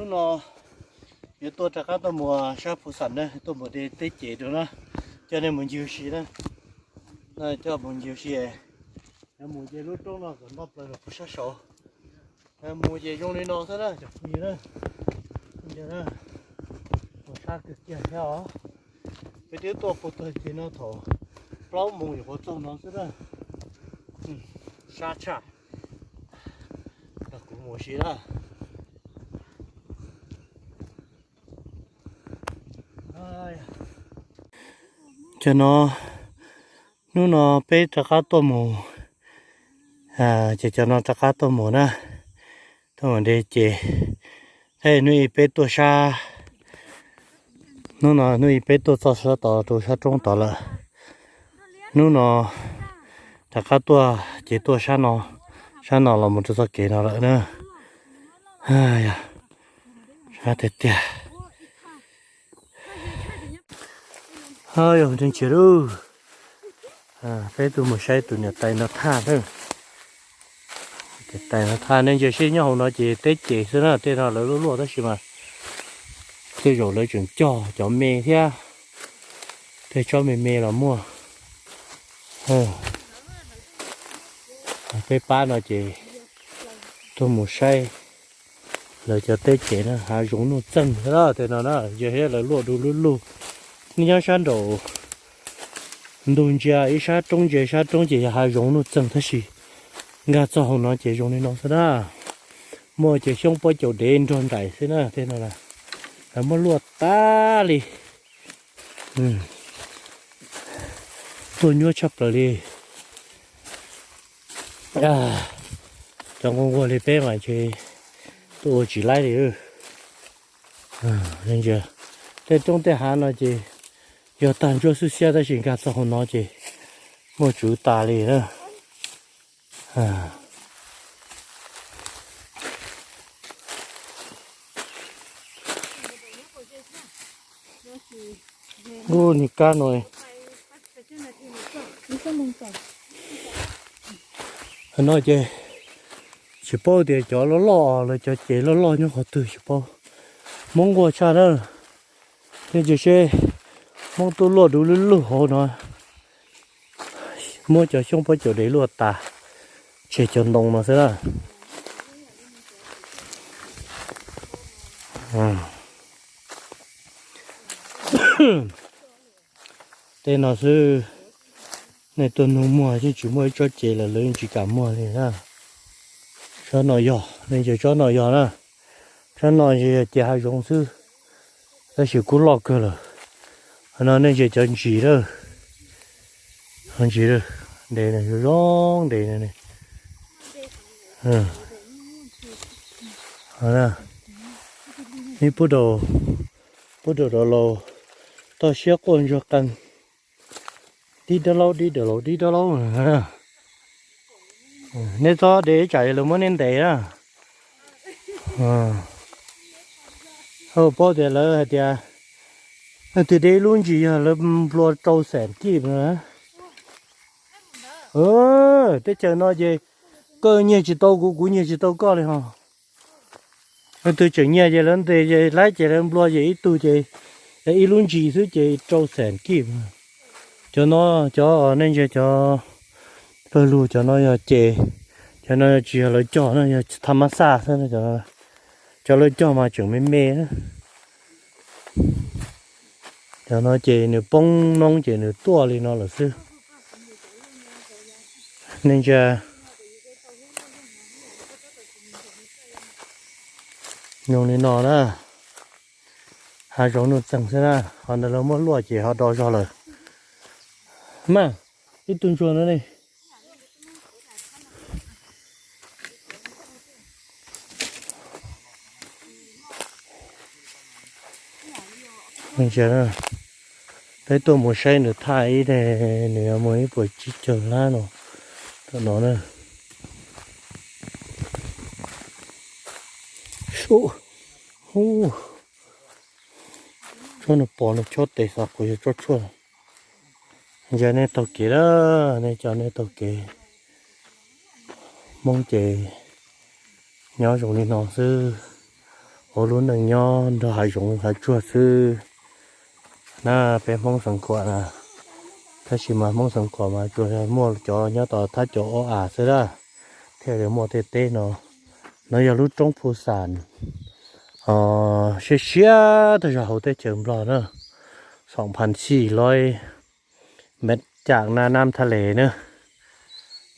Hnub no yuav tuaj rov qab tuaj mus sab Phu Xam na, tuaj mus de teb ces dua na, coj nej mus ncig si na. Coj mus ncig si, yuav mus ces lub roob no kom npaj plaws los puag sab saud. Mus ces zoo li no xwb na cov phooj ywg na. Mus sab kawg kiag thiab os. Peb twb tuaj puag tag kis no thaum plaub moos yuav puas txog no xwb na. Sab tshaj. Los kuv mus si na. Cov no, hnub no peb rov qab tuaj mus, ces cov no rov qab tuaj mus na, tuaj mus de ces, thiab hnub ib peb tuaj sab, hnub no hnub ib peb tuaj txog sab tod rau sab roob tod lawm. Hnub no rov qab tuaj ces tuaj sab no, sab no los mus rau txoj kev no lawm na. Sab tiag tiag. Yog neeg tsis lub, peb tuaj mus saib tus niam tais no thaj na. Tais no thaj ne, ntsia seb nyob hauv no ces teb ces xwb na, tej no lawv luaj luaj tab sis mas tej zaum lawv tseem cog cov me thiab, tej tsob me me los muaj. Peb pab no ces tuaj mus saib lawv cov teb ces na, hav zoov nuj txeeg thiab tej no na, ntsia seb lawv luaj du lub lug. Nej nyob sab nraum ntug ntsia ib sab roob ntsia ib sab roob ces yog hav zoov nuj txeeg tab sis nkag txog hauv no ces zoo li no xwb na. Muaj cov xyoob pob caus dev nrog nraim xwb na, tej no lawv muab luaj tas li. Tuaj nyuaj tshaj plaws li. Cov nquag nquag li peb mas ntshe tuaj ua tsis laib li. Tej roob tej hav no ces yog tag ntsuab xwb xiab tab sis nkag txog hauv no ces muaj tswv tas li na. Ub, niag kab no, no ces tsis paub tias cov loj loj, lawv cov ces loj loj nyob qhov twg tsis paub. Hmoob nquag tshaj na. Nej ntsia seb, Hmoob tuaj luaj du lub lug hauv no. Muab cov xyoob pob caus dev luaj tas, tseg cov ntoo no xwb na. Tej no xwb, nej tuaj nug muag yeej tsis muaj ib tsob cev lawm, lawv yeej tsis kam muag li na. Tsob no yog, nej ntsia tsob no yog na. Tsob no yog ces hav zoov xwb, tab sis kuj loj kawg lawm. Qhov no nej ntsia cov ntsis lawm, ntsis ntev zoo zoo ntev. Ib pub rau, pub rau rau laus, toj siab quaj ntsuag qees, dib dab laub dib dab laub dib dab laub. Nej txhob de ib tsam lawv muab nej ntes na. Paub tias lawv hais tias leej twg de ib lub ntsis yog lawv nplua rau xees kib na. Teb chaws no ces koj nyiag tsis tau kuv, kuv nyiag tsis tau koj li ho. Leej twg tseem nyiag ces lawv ntes ces laib ces lawv nplua ces ib tug ces ib lub ntsis xwb ces rau xees kib. Cov no, cov nej ntsia cov pawg lug cov no yog ces, cov no tsis yog lawv cog na, yog tha mab xaj xwb. Cov lawv cog mas tseem me me. Cov no ces nws poob noob ces nws tuaj li no lawm xwb. Nej ntsia, zoo li no na. Hav zoov nuj txeeg xwb na, qhov ntawd lawv muab luaj ces ho do zog lawm. Mas, ib tug ntsuag no ne. Peb tuaj mus saib nws thaj ib, nws muaj ib puas tsib caug lab no, tam no na. Tsob no pom no chob tes xav kuv yog tsob tshuaj. Ntsia nej taug kev na, nej cov nej taug kev. Hmoob ces nyob zoo li no xwb, ua lub neej nyob nrog hav zoov hav tsuag xwb na. Peb Hmoob Xeev Khuam na, tab sis mas Hmoob Xeev Khuam mas tsuas yog muaj cov nyob tom thab cov ob as xwb na, thiaj li muaj tej teb no. No yog lub roob Phu Xas, siab siab tag zog hauv teb chaws Nplog na, xoom phan xij loj, met cam na nam tha les na.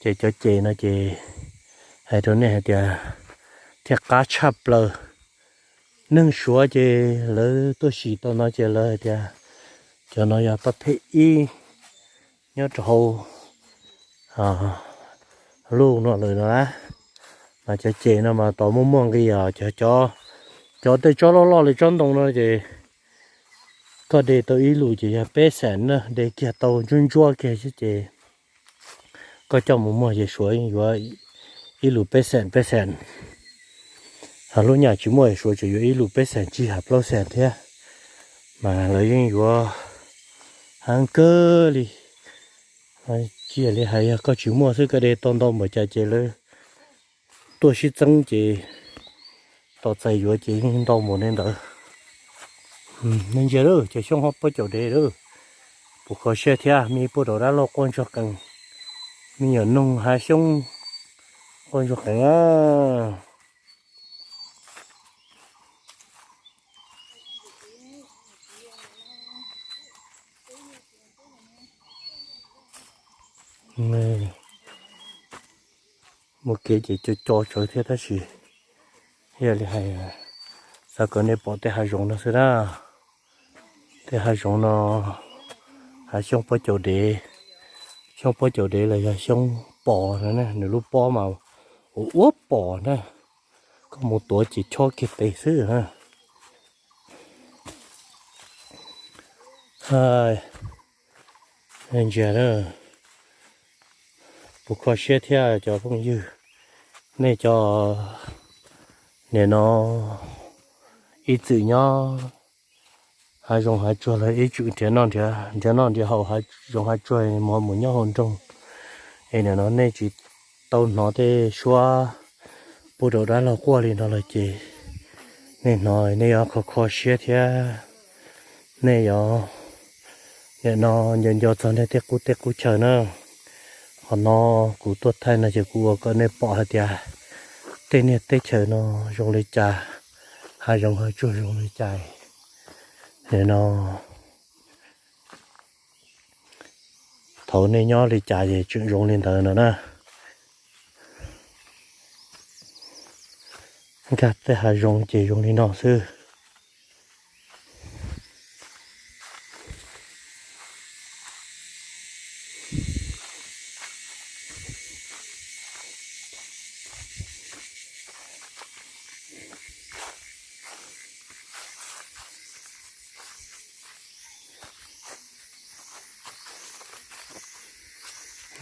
Ces cov ces no ces hais rau nej hais tias thiaj qab tshaj plaws. Neeg Suav ces lawv tuaj sim tau no ces lawv hais tias cov no yog toj thej ib nyob rau hauv lub no lawm no na. Mas cov ces no mas tau muaj muaj nqis os, cov, cov tej tsob loj loj li tsob ntoo no ces koj de tau ib lus ces yog peb xees na, de kiag tau ntsuab ntsuab kiag xwb ces koj coj mus muag ces Suav yeej yuav ib lus peb xees peb xees. Ho lub nyam tsis muaj Suav tseem yuav ib lus peb xees tsib yam plaub xees thiab, mas lawv yeej yuav heev kawg li. Cia li hais yog koj tsis muaj xwb koj de tau ntau npaum cas ces lawv tuaj sib txeeb ces tos txais yuav ces yeej ntau npaum li ntawd. Nej ntsia lawm cov xyoob hab pob caum dev lawm, puas kho siab thiab. Me puag rau dab laug quaj ntsuag qees, me nyuam noog hav xyoob quaj ntsuag qees a. Mus kev ces co co tsawv thiab tab sis yog li hais, xav kom nej pom tej hav zoov no xwb na. Tej hav zoov no, hav xyoob pob caum dev, xyoob pob caum dev los yog xyoob pos no, nws lub pob mas ua ua pos na, koj mus tuav ces chob kiag tes xwb. Ntsia, puas kho siab thiab cov phooj ywg, nej cov nim no ib txwm nyob hav zoov hav tsuag los ib txwm nrhiav noj nrhiav noj nrhiav haus hav zoov hav tsuag mus mus nyob hauv nroog, es nim no nej tsis tau hnov tej suab puag rau dab laug quaj li no lawm ces nej hnov nej yuav kho kho siab thiab. Nej yuav nim no nco nco txog nej tej qub teb qub chaw na. Qhov no kuv tuaj thaij no ces kuv ua kom nej pom hais tias tej niag teb chaws no zoo li cas, hav zoov hav tsuag zoo li cas. Nim no thaum nej nyob li cas ces tseem zoo li ntawd no na. Nkag tej hav zoov ces zoo li no xwb.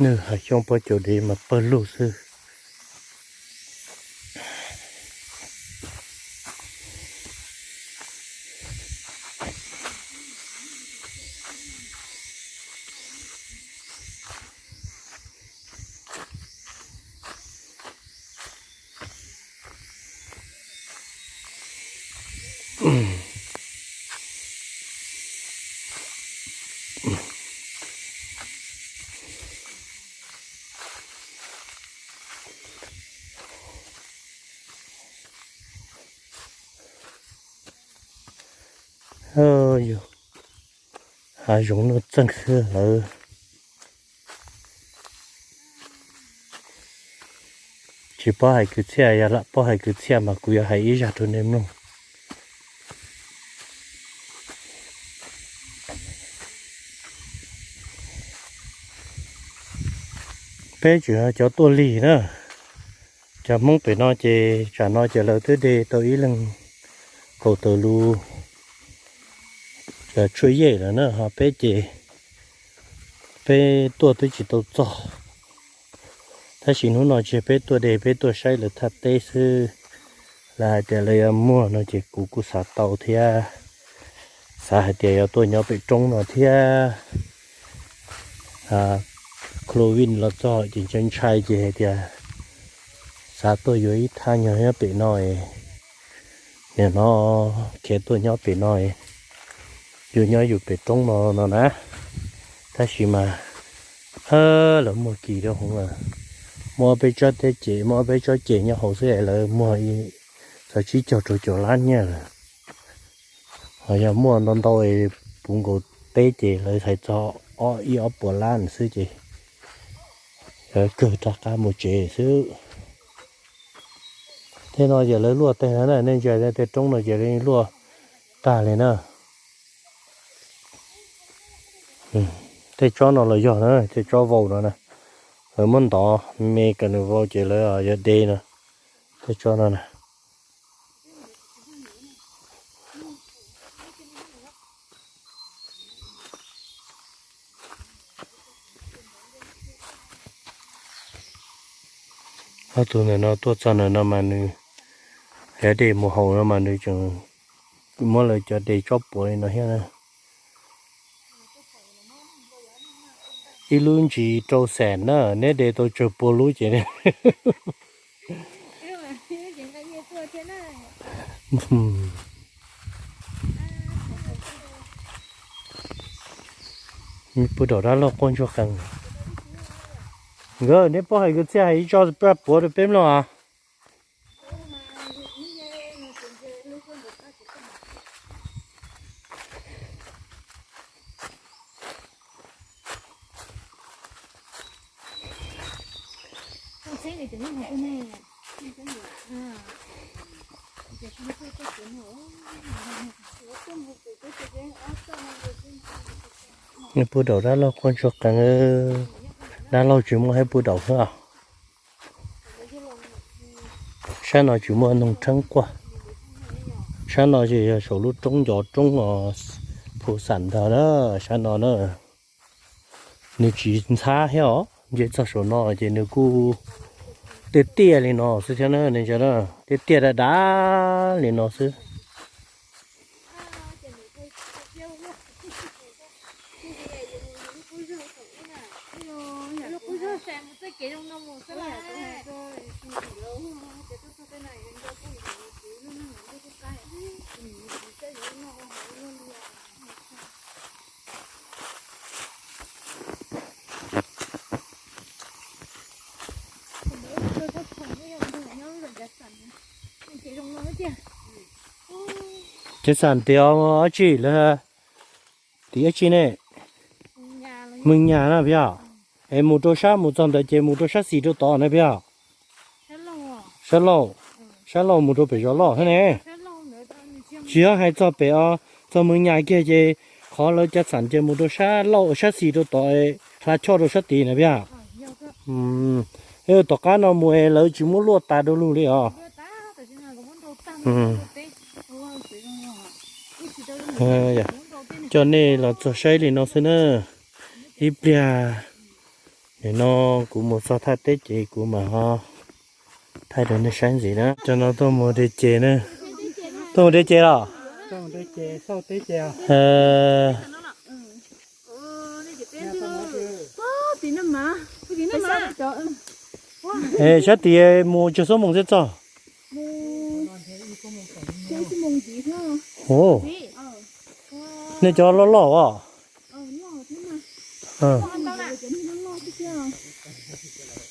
Nws hav xyoob pob caum dev mas pawg lug xwb. Yog hav zoov nuj txeeg xwb lawm. Tsis paub hais kwv txhiaj, yog lam paub hais kwv txhiaj mas kuv yuav hais ib zaj rau nej mloog. Peb tseem yog cov tuaj lig na. Cov Hmoob pem no ces tsam no ces lawv twb de tau ib leeg kaum tawm lus tshuaj yej lawm na, ho peb ces peb tuaj twb tsis tau txog. Tab sis hnub no tsis yog peb tuaj de, peb tuaj saib lawv thaj teb xwb. Lawv hais tias lawv yuav muag no ces kuv kuj xav tau thiab. Xav hais tias yuav tuaj nyob pem roob no thiab. Covid los txog ces ntshai ntshai ces hais tias xav tuaj yuav ib thaj nyob pem no es Nim no khiav tuaj nyob pem no, yus nyob yus pem roob no no na, tab sis mas lawv muag kis rau hauv, muaj peb tsob teb ces, muaj peb tsob ces nyob hauv xwb lawv muag txog tsib caug rau caum lab nyiaj lawm. Ho yog muaj ntau ntau puv nkaus teb ces lawv hais txog ob ib ob puas lab xwb ces lawv kawg rov qab mus tsev xwb. Tej no ces lawv luaj tag na, nej ntsia tej roob no ces luaj tag li na. Tej tsob no los yog na, tej tsob vau no na, lawv muab ntov me kas nws vau ces lawv yog de no, tej tsob no na. Ob tug ntawm no tuaj txog ntawm no mas nws, yog de mus haus no mas nws tseem muab lawv cov de tsob puav li no thiab na. Ib lub ntsis rau xam na, neb de tau tsawg pua lub ces pw daum dab laug quaj ntsuag qees. Nkawd, neb paub hais kwv txhiaj hais ib tsob paj puav rau peb mloog as. Nws pw daum dab laug quaj ntsuag qees, dab laug tsis muaj hais pw daum xwb. Sab no tsis muaj noog rheeb quaj. Sab no ces yog saum lub roob ncov roob os, phu xam ntag na, sab no na. Nws tsis ntxhab thiab os, nce txog saum no ces nws kuj tiaj tiaj li no xwb thiab na, tiaj tiaj dav dav li no xwb. Ces xam tias dab tsi lawm? Tim dab tsi ne? Mws nyas na peb yog? Es mus rau sab, mus txog ntawd ces mus rau sab xis rau tod na peb yog? Sab laug, sab laug mus rau pem zos loj thiab ne. Tsis yog hais txog pem os, txog mws nyas kiag ces qhov lawv cov xam ces mus rau sab laug sab xis rau tod, hla choj rau sab tid na peb yog? Tom qab no mus es lawv tsis muab luaj tas rau lug li os. Coj nej los txog saib li no xwb na. Ib pliag nim no kuv mus txog thaj teb ces kuv mam ho thaij rau nej saib ntxiv na. Cov no tuaj mus de ces na. Tuaj mus de ces los? Sab tid mus tsawg xuab moos thiaj txog? Nej cov loj loj os.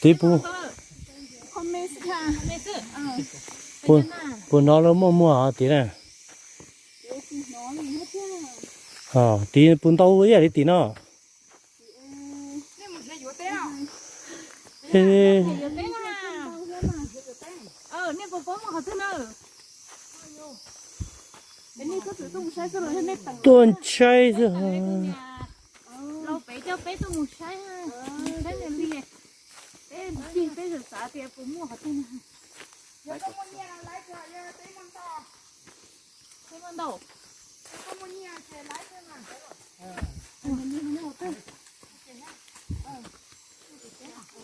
Tid puas hnov lawv muaj muag tid na? Tid puas ntau ib yam li tim no? Tuaj saib xwb.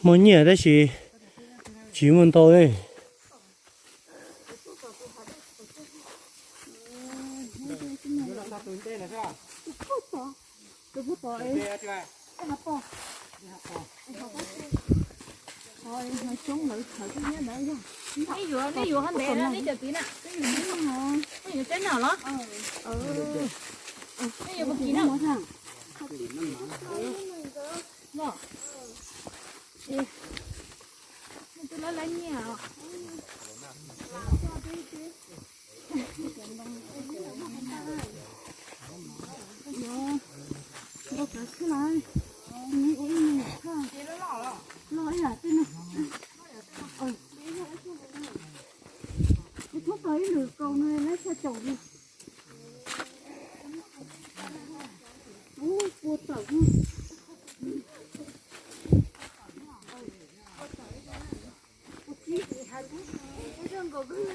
Muaj nyiaj tab sis tsis muaj ntau li. Nej yuav, nej yuav qhov ntawd na, nej cov tid na. Yuav teb no los? Nej yuav ua kis no? No. Tus lab lab nyiaj os. Ntau kav xwb las, ua ib me thaj loj ib yam tej no. Kuv thoob tau ib lwm kaus no lab xya caum li. Ub, pua tawm. Ib hais nkawd, ib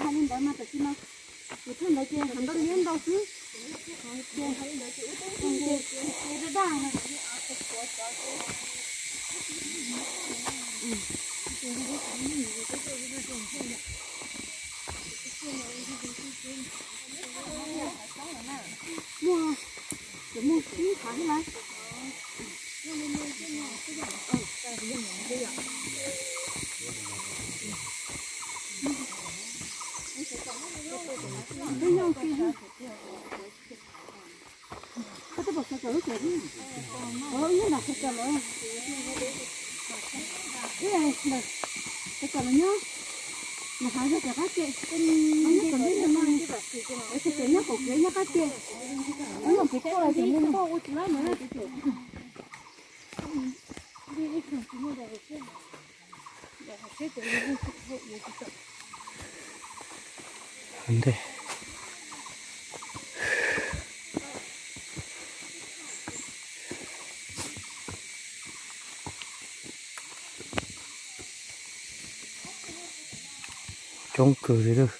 hais li ntawd mas tam sim no kuv thaj ntawd ces hais ntau li ntau xwb. Ces daj daj no. Muaj, muaj ib qhov xwb na. Koj twb pom sawv tsees lub tsev thiab. Ov, ib yam sawv tsees lawm. Ib yam sawv tsees lawm nyob. Mas hav zog cov qab ke, nyob tom ntej no, sawv tsees nyob qaum kev nyob qab ke. Nyob tom kev tuaj ces nyob ua tsis laib ntawd na. Ntej. Coob kawg li lawm.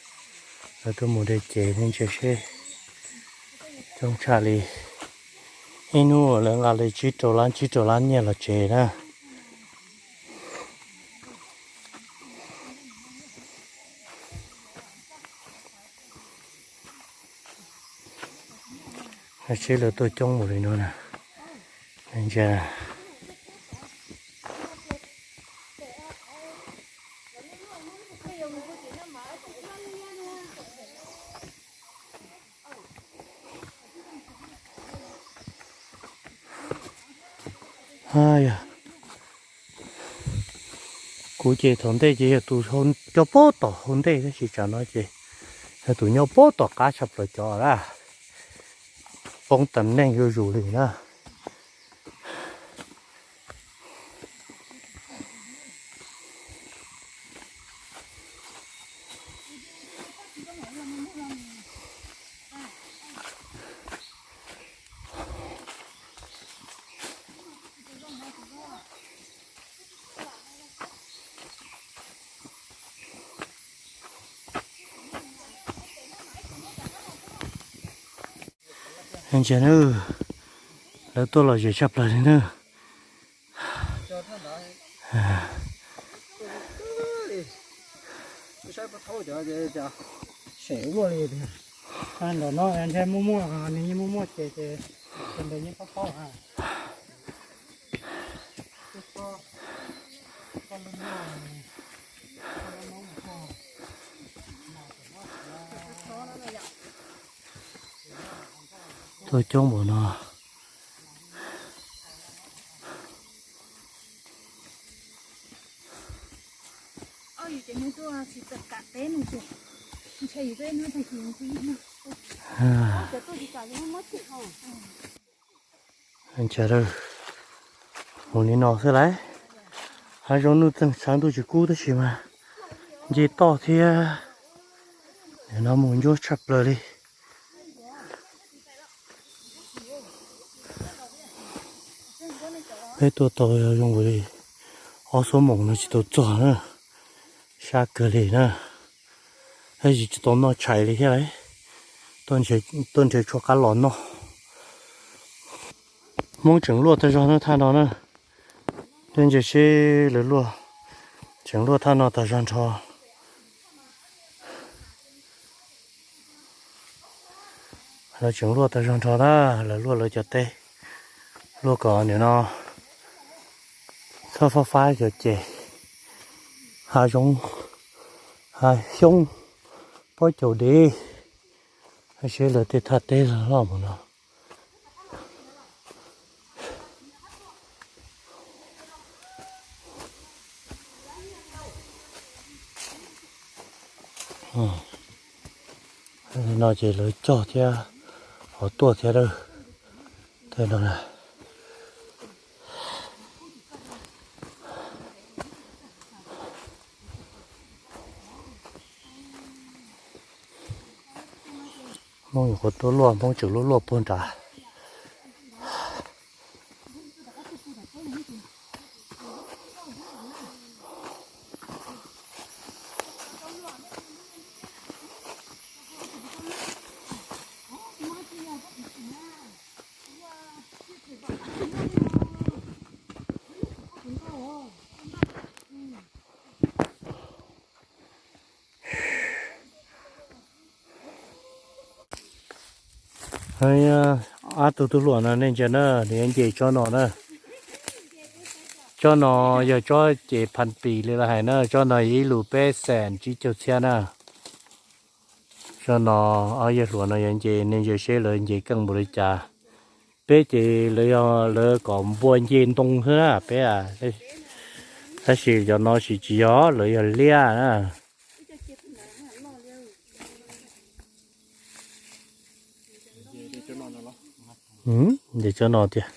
Lawv tuaj mus de ces ne, ntshe seb coob tshaj li. Ib hnub lawv nqa li tsib rau lab, tsib rau lab nyiaj los tsev na. Seb lawv tuaj coob npaum li no na. Ntsia. Yog kuv ces thaum ntej ces yog tus nyob puag tom hauv ntej tab sis tsam no ces yog tus nyob puag tom qab tshaj plaws cov na. Poob tas neej zuj zus li na. Ntsia na, lawv tuaj lom zem tshaj plaws li na. Ntawm no ntshe muaj muaj, nws yeej muaj muaj ces ces ntawd yeej paub paub. Tuaj coob npaum no. Ntshe mus li no xwb lauj. Hav zoov nuj txeeg tshav ntuj tsis kub tab sis mas nce toj thiab. Nim no mus ntsuab tshaj plaws li. Peb tuaj tau zoo li ob xuab moos no tsis tau txog na, sab kawg li na. Tab sis tsis tau noj tshais li thiab, tuaj nrhiav tshuaj qab los noj. Hmoob tseem luaj tag zog na thaj no na. Nej ntsia seb lawv luaj, tseem luaj thaj no tag zog nrho. Lawv tseem luaj tag zog nrho na, lawv luaj lawv cov teb, luaj kom nim no txhob fab fab cov ces hav zoov, hav xyoob, pob caus dev, seb lawv tej thaj teb loj mus no. No ces lawv cog thiab, ho tuaj thiab lawm. Tej no na. Hmoob nyuam qhuav tuaj luaj, Hmoob tseem luaj luaj puag nrad. Ob tug tub hluas no nej ntsia na, nws yuav nce tsob no na. Tsob no yog tsob ces phan pis li lawv hais na, tsob no yog ib lus peb xees tsib caug txhiab na. Tsob no ob yawg hluas no yuav nce, nej ntsia seb lawv nce keej npaum li cas. Peb ces lawv yog lawv kom npua nce ntoo xwb na peb, tab sis cov no tsis, tsis yog, lawv yog liab na. Nce tsob no tiag,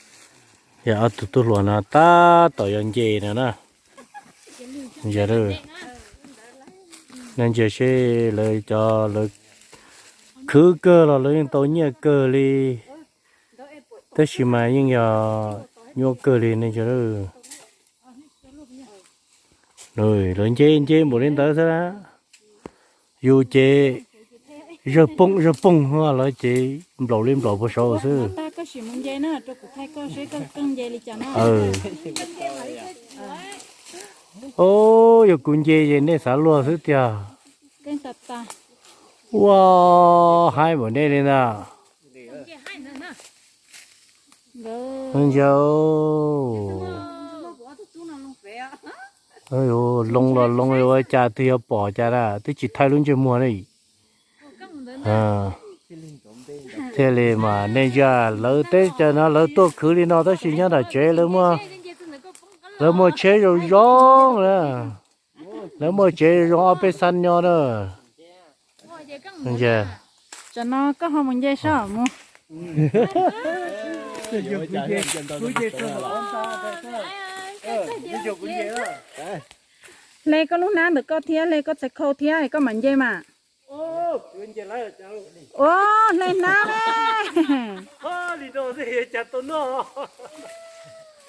yog ob tug tub hluas no tab tom yuav nce no na. Ntsia, nej ntsia seb lawv cov, lawv khwv kawg los lawv yeej tau nyiaj kawg li, tab sis mas yeej yog nyuaj kawg li nej ntsia. Lawv nce nce npaum li ntawd xwb, yus ces zawg pooj zawg pooj, lawv ces nplaum li nplaum puag saud xwb. Yog kuv nce ces nej xav luag xwb tiag. Ua, haib npaum nej li ntag. Ntsia, loo los loo, ua cas twg yuav pom cas na, twb tsis thaij lub ntsej muag li. Thiaj li mas nej ntsia, lawv teb chaws no lawv tuaj khwv li no tab sis nyob nram tsev lawv muaj tsheb zoo zoo na, lawv muaj tsev zoo ob peb xab nyob na. Tam no koj ho mus nce soj mus. Hle koj lub hnab ntawm koj thiab, hle koj txhais khau thiab koj mam nce mas. Ua, hle hnab ne.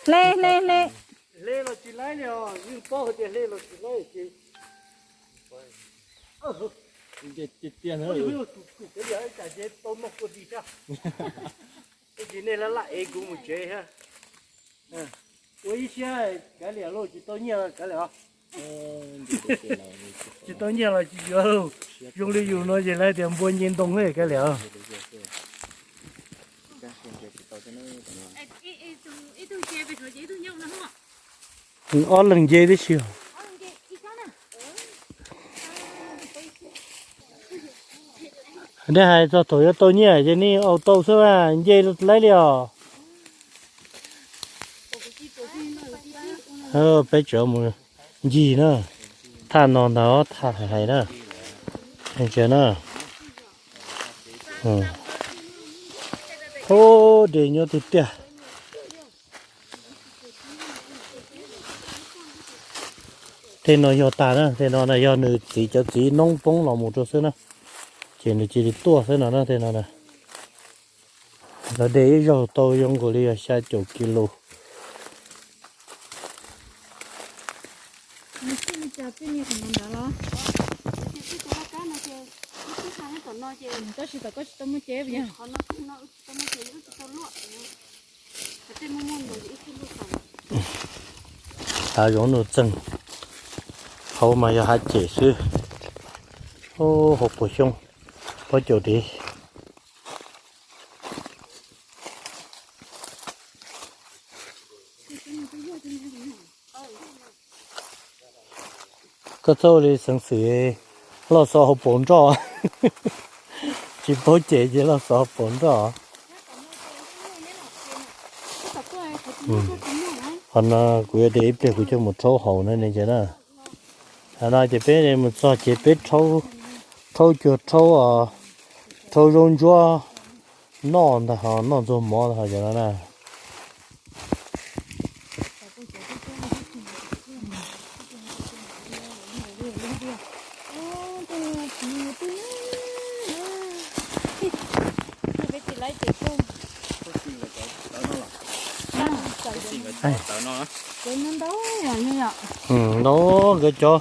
Hle, hle, hle. Ua ib siab kav liam lauj, tsis tau nyiaj kav liam os. Tsis tau nyiaj los tsis yuav lauj. Zoo li yus no ces lawv tias npua nce ntoo kav liam. Ob leeg nce tib si. Nej hais txog thaum yuav tau nyiaj ces nej ua tau xwb, nce laib li os. Peb tseem mus ncig na. Thaj no ntag, thaj hais hais na. Ntsia na. Ub, dej nyob tiag tiag. Tej no yog tag na, tej no na yog nws txiv, cov txiv noob poob los mus rau xwb na. Ces nws cia li tuaj xwb no na, tej no na. Lawv de ib zaug tau zoo nkaus li yog xya caum kis lus. Hav zoov nuj txeeg, hauv mas yog hav cem xwb. Ub, hauv puas xyoob, pob caus dev. Koj txhob ua li xeev xwm loj xov hauv paus nroj. Tsis paub cem ces loj xov hauv paus nroj. Qhov no kuv yuav de ib pliag kuv coj mus rhaub haus na ne ces na. Qhov no ces peb mus txog ces peb rhaub cuag rhaub, rhaub zaub ntsuab noj ntag, ho noj ntxuag mov ntag ho cov no na. Ntau nkawd cov.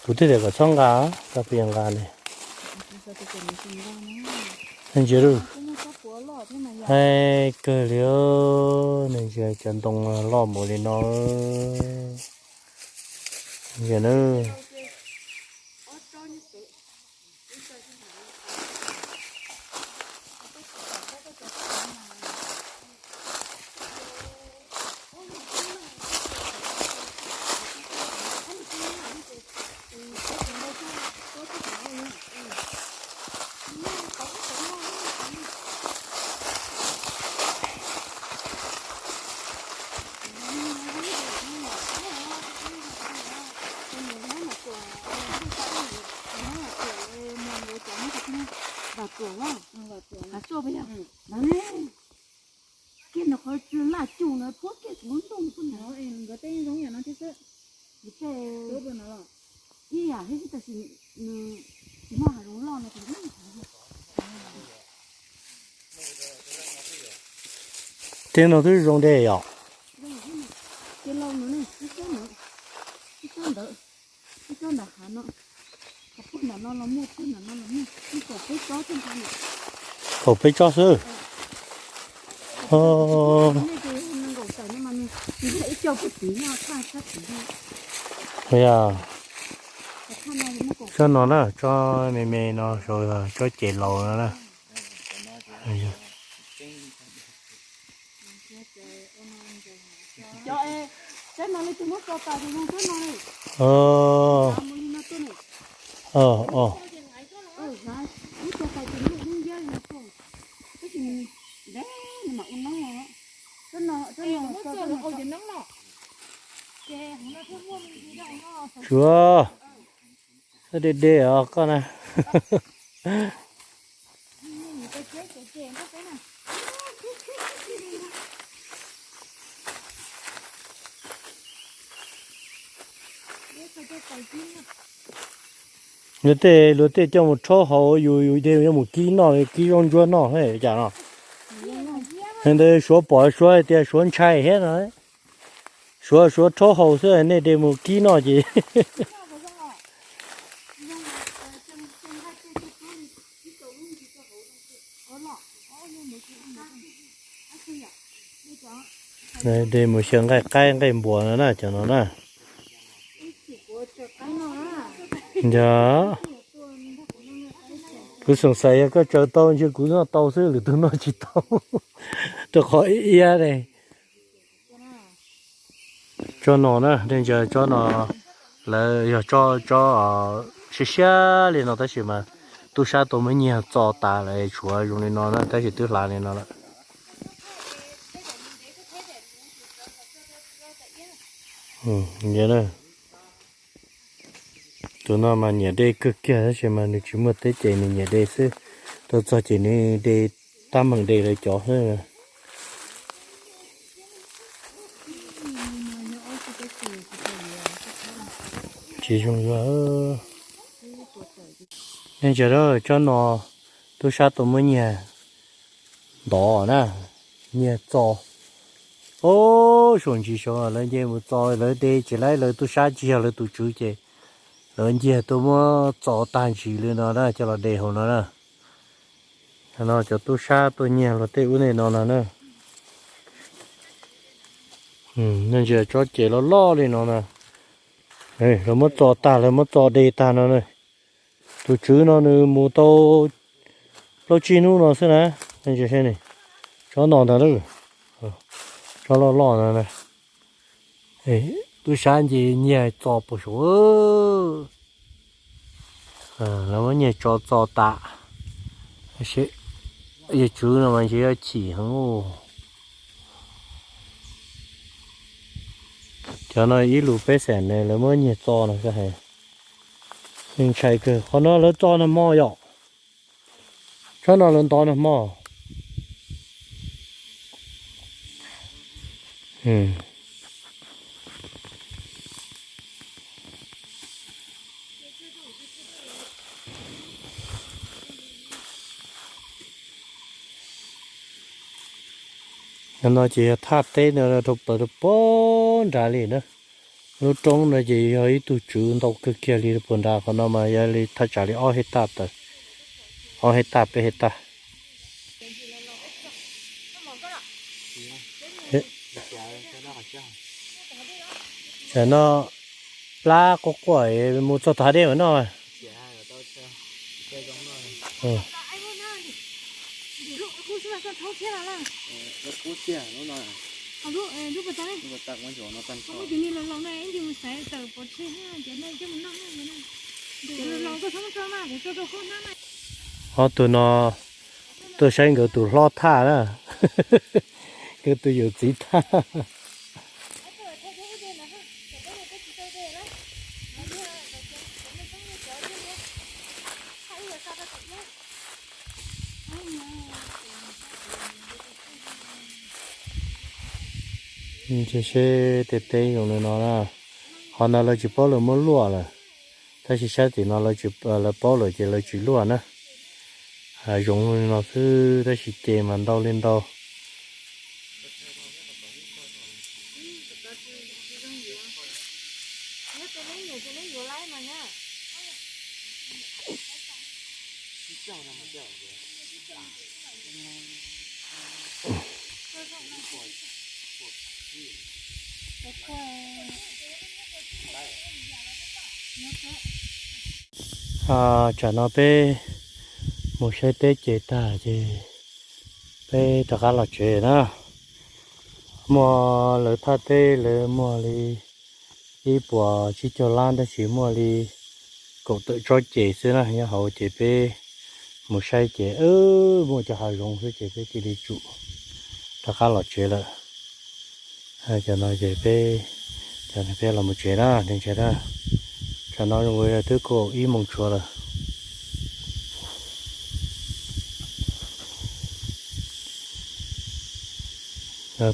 Kuv twb tias kom txhob nqa, koj pheej nqa li. Ntsia, hais kawg li, nws ntsia cov ntoo loj npaum li no. Ntsia na. Kiag nws qhov laj cuj no puag kiag kuv lub ntuj no. Nkawd tej zoo yam no thiab xwb. Ib yam thiab xwb tab sis nws tsis muaj hav zoov loj no ces. Tej no twb zoo dej yom. Ces laus no ne, ib tsob ntawd, ib tsob ntawd, ib tsob ntawd hav no. Qhov puag nram no los muaj, puag nram no los muaj, ib tsob peb tsob thiab ntag. Kaum peb tsob xwb. Ib co puag tid nyob thaj sab tid. Yog, tsob no na, tsob me me no, tsob ces laus no na. Tsuav, de de os koj na. Luag tej, luag tej coj mus rhaub haus, yus yus tej yuav mus kib noj, kib zaub ntsuab noj thiab cas no. Ntawd Suav pom Suav hais tias Suav ntshai thiab no. Suav, Suav rhaub haus xwb, nej de mus kib noj ces. De mus xyaw nqaij qaib nqaij npuas no na, cov no na. Yog, kuv xav xav yog koj tsaws tau ntshe kuv noj tau xwb, lwm tus noj tsis tau. Rau qhov iab ne. Tsob no na, dej ntsia tsob no, lawv yog tsob, tsob siab siab li no tab sis mas tub sab tau muab nyiag txo tas lawm, tshuav zoo li no na, tab sis twb hlav li no lawm. Tus no mas nyiam de kawg kiag tab sis mas nws tsis muaj teb ces nws nyiam de xwb. Tau txog ces nws de tab meeg de lawv cov xwb. Tsis zoo yuav. Neej tsa, tsob no tub sab tuaj muab nyiag ntov na, nyiag txo. Ub, suam ntsis saud lawv nce mus txo, lawv de tsis laib, lawv tub sab tsis yog lawv tus tswv ces lawv nyiag tuaj muab txo tag ntsis li no na coj los de hauv no na. No cov tub sab tuaj nyiag luag tej ub tej no no na. Neej tsa, tsob ces loj loj li no na, lawv muab txo tag, lawv muab txo de tag no na. Tus tswv no nws mus tau plaub tsib hnub no xwb na. Tsob no ntag, tsob loj loj no na. Tub sab nce nyiag txo puas saum, lawv muab nyiag tso txo tas. Yawg tswv no mas ntshe yuav chim heev. Cov no ib lus peb xees ne, lawv muab nyiag txo no xwb hais. Ntshai kawg, qhov no lawv txo nag hmo yom. Tsob no lawv ntov nag hmo. No ces yog thaj teb no rau pem rau puag nrad li na. Lub roob no ces yog ib tug tswv ntau kawg kiag li rau puag nrad, qhov no mas yog li thaj tsam li ob hej taj tawm, ob hej taj peb hej taj. Tam no plab quaj quaj mus txog tom hav dej mas noj. Ob tug no tuaj saib nkawd tus hlob thaj na, nkawd tus yawm txiv thaj. Ntsia seb tej teb zoo li no na. Qhov no lawv tsis paub lawv muab luaj lawm, tab sis sab tim no lawv paub lawm ces lawv tsis luaj na. Hav zoov li no xwb tab sis ces mas ntau li ntau. Tsam no peb mus saib teb ces tag ces peb rov qab los tsev na. Muaj lawv thaj teb lawv muag li ib puas tsib caug lab tab sis muaj li kaum tawm tsob ces xwb na nyob hauv ces peb mus saib ces muaj cov hav zoov xwb ces peb cia li tsum rov qab los tsev lawm. Cov no ces peb, cov no peb los mus tsev na, neej tsa na. Tsam no zoo li twb kaum ib moos tshuav lawm.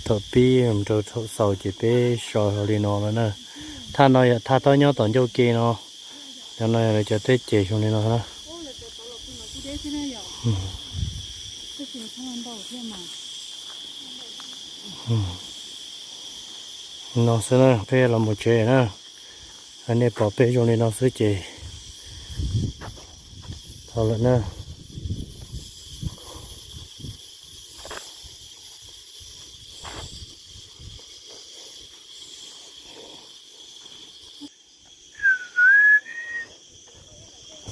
Thaum pib rau thaum xaus ces peb so li no no na. Thaj no yog thaj tob nyob tom ncauj ke no. Cov no yog lawv cov teb ces zoo li no na. No xwb na, peb los mus tsev na. Nej pom peb zoo li no xwb ces tau lawm na.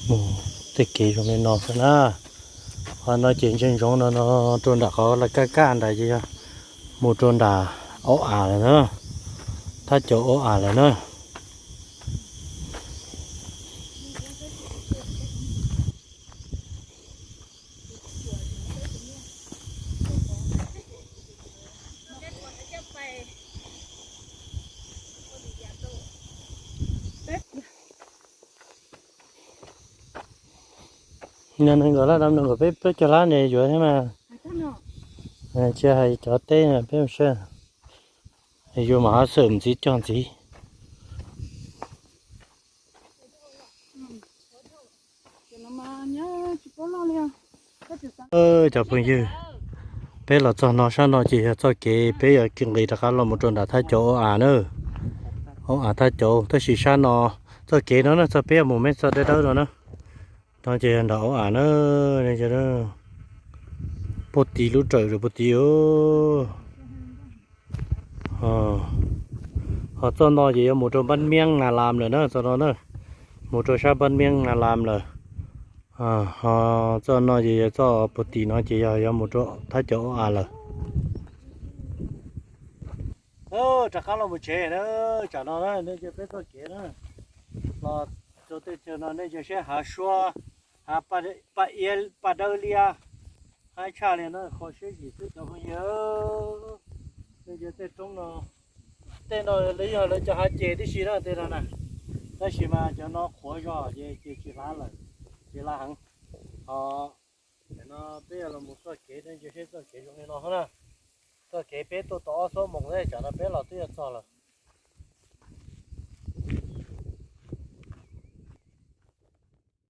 Mus tej kev zoo li no xwb na. Qhov no ces ntsia ntsoov no no rau nram qhov laj kaj kaj nrad ces yog mus rau nram aub av lawm na, thaj caum aub av lawm na. Nees nkaum lab, nees nkaum peb plaub caug lab ne yuav thiab mas. Tsis hais cov teb peb mus saib, yuav mam ho xwm ntxiv cog ntxiv. Cov phooj ywg, peb los txog no, sab no ces yog txoj kev peb yuav nqis rov qab los mus rau nram thaj cauv ua av na. Ua av thaj cauv, tab sis sab no txoj kev no na, txoj peb mus me txoj dawb dawb no na, no ces yog nram ua av na. Puag tid lub rawm rau puag tid. Ho txoj no ces yuav mus rau Npab Miab Na Lam lawm na, txoj no na, mus rau sab Npab Miab Na Lam lawm. Ho txoj no ces yog txoj puag tim no ces yog yuav mus rau thaj cauv ua av lawm. Rov qab los mus tsev na, tsam no na nej ntsia peb txoj kev na, los rau tej chaw no nej ntsia seb hav suab, hav paj iab paj dawb liab, haib tshaj li na, kho siab zim xwb cov phooj ywg. Nej ntsia tej roob no, tej no lawv yog lawv cov hav ces tib si na tej no na, tab sis mas cov no qhuav zog ces ces tsis hlav lawm, ces hlav heev. Ho no peb yuav los mus txoj kev, nej ntsia seb txoj kev zoo li no na. Txoj kev peb tuaj tau ob xuab moos thiab, tsam no peb los twb yuav txog lawm.